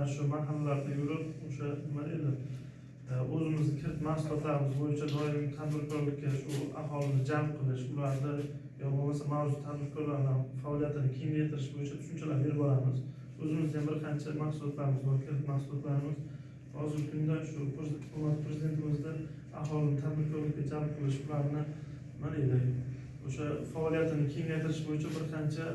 Mana shu mahallalarda yurib, o'sha nima deydi, o'zimizni kirit mahsulotlarimiz bo'yicha doim tadbirkorlikka shu aholini jalb qilish, ularni yo bo'lmasa mavjud tadbirkorlarni faoliyatini kengaytirish bo'yicha tushunchalar berib boramiz. O'zimizda ham bir qancha mahsulotlarimiz bor, kirit mahsulotlarimiz. Hozirgi kunda shu hurmatli prezidentimizni aholini tadbirkorlikka jalb qilish, ularni nima deydi, o'sha faoliyatini kengaytirish bo'yicha bir qancha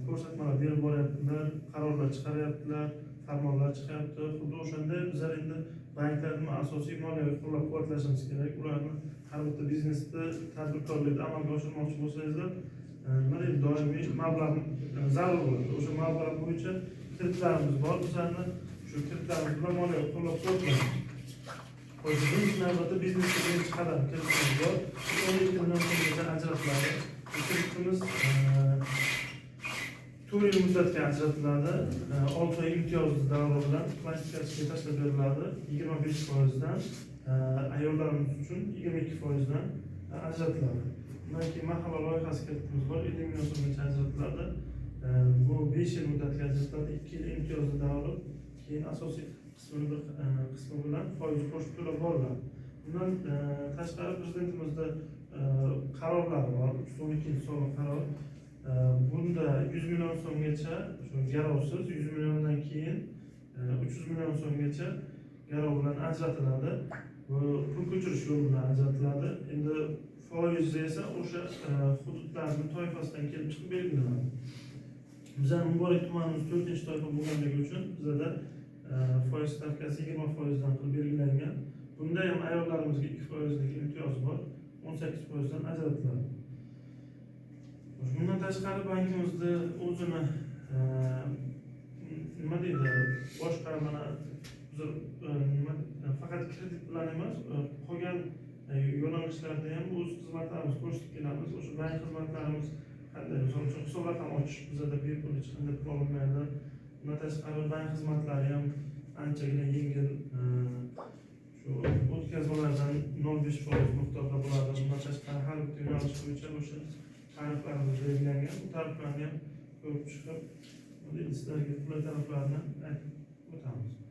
ko'rsatmalar berib boryaptilar, qarorlar chiqaryaptilar, farmonlar chiqyapti. Xuddi o'shanda bizlar endi banklarni asosiy moliyaviy qo'llab-quvvatlashimiz kerak. Ularni har bitta biznesda, tadbirkorlikni amalga oshirmoqchi bo'lsangizlar, nima deydi, doimiy mablag' zarur bo'ladi. O'sha mablag' bo'yicha kreditlarimiz bor, bizlarni shu kreditlarimiz bilan moliyaviy qo'llab-quvvatlaymiz. Xo'sh, birinchi navbatda biznesga birinchi qadam kreditimiz bor. 12 million so'mgacha ajratiladi. Bu kreditimiz 4 yil muddatga ajratiladi. 6 oy imtiyozli davri bilan plastik kartochkaga tashlab beriladi. 25%dan, ayollarimiz uchun 22%dan ajratiladi. Undan keyin mahalla loyihasi kreditimiz bor, 50 million so'mgacha ajratiladi. Bu 5 yil muddatga ajratiladi, 2 yil imtiyozli davri, keyin asosiy qismini bir qismi bilan foiz qo'shib to'lab boriladi. Bundan tashqari prezidentimizni qarorlari bor, 312-sonli qaror. Bunda 100 million so'mgacha shu garovsiz, 100 milliondan keyin 300 million so'mgacha garov bilan ajratiladi. Bu pul ko'chirish yo'li bilan ajratiladi. Endi foizi esa o'sha hududlarni toifasidan kelib chiqib belgilanadi. Bizani Muborak tumanimiz to'rtinchi toifa bo'lganligi uchun bizada foiz stavkasi 20%dan qilib belgilangan. Bunda ham ayollarimizga 2 foizlik imtiyoz bor, 18%dan ajratiladi. Bundan tashqari bankimizda o'zini nima deydi, boshqa mana biz nima, faqat kredit bilan emas, qolgan yo'nalishlarda ham o'z xizmatlarimizni ko'rsatib kelamiz. O'sha bank xizmatlarimiz qanday, misol uchun, hisob raqam ochish bizada bepul, hech qanday pul olinmaydi. Bundan tashqari bank xizmatlari ham anchagina yengil, shu o'tkazmalardan 0,5% miqdorda bo'ladi. Bundan tashqari har bitta yo'nalish bo'yicha o'sha tariflarimiz belgilangan. Bu tariflarni ham ko'rib chiqib, sizlarga qulay taraflarini aytib o'tamiz.